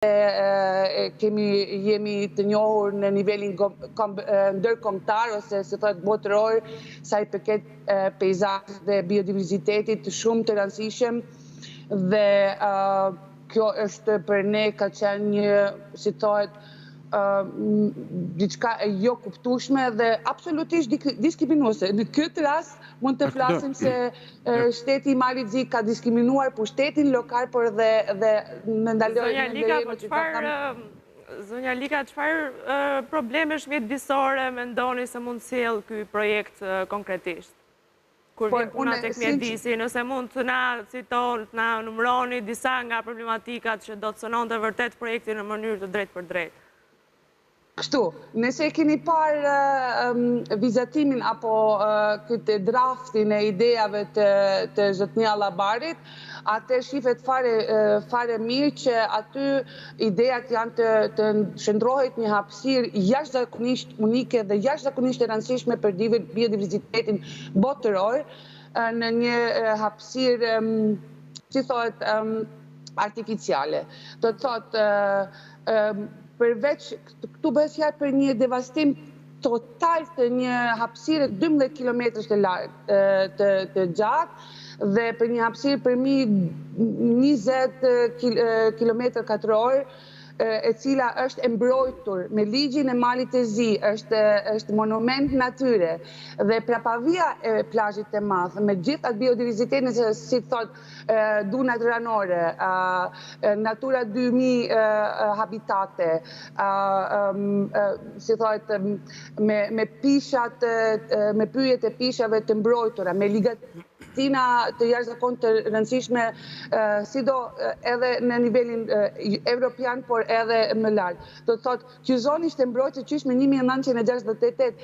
Kemi jemi të njohur në nivelin ndërkombëtar ose, si thotë, botëror, sa i përket peizazhit dhe biodiversitetit shumë të rëndësishëm dhe kjo është për ne ka qenë një, si thohet, diçka e jo kuptueshme dhe absolutisht diskriminuese. Në këtë rast mund të flasim se shteti i Malit Zi ka diskriminuar pushtetin lokal, por dhe në ndaloj. Zonja Lika, po çfarë Zonja Lika, çfarë problemesh mjedisore mendoni se mund sjell ky projekt konkretisht? Kur vjen puna tek mjedisi, nëse mund të na citon, të na numroni disa nga problematikat që do të cënonte vërtet projektin në mënyrë të drejtpërdrejtë. Kështu, nëse keni parë vizatimin apo këtë draftin e idejave të zotni Allabarit, atë shifet fare, fare mirë që aty idejat janë të shndërrohet një hapësirë jashtëzakonisht unike dhe jashtëzakonisht e rëndësishme për biodiversitetin botëror në një hapësirë, si thohet, artificiale. Do të thotë, përveç, këtu bëhet fjalë për një devastim total të një hapësire 12 km të lartë, të gjatë dhe për një hapësirë për mi 20 km katror, e cila është e mbrojtur me ligjin e Malit të Zi, është monument natyre dhe prapavia e plazhit të madh, me gjithë atë biodiversitetin, se si thot, dunat ranore, Natura 2000 habitate, si thot, me pishat, me pyjet e pishave të mbrojtura, me ligatina të jashtëzakon të rëndësishme, sido edhe në nivelin evropian, por edhe më lartë. Do të thotë, kjo zonë ishte mbrojtur qysh me 1968.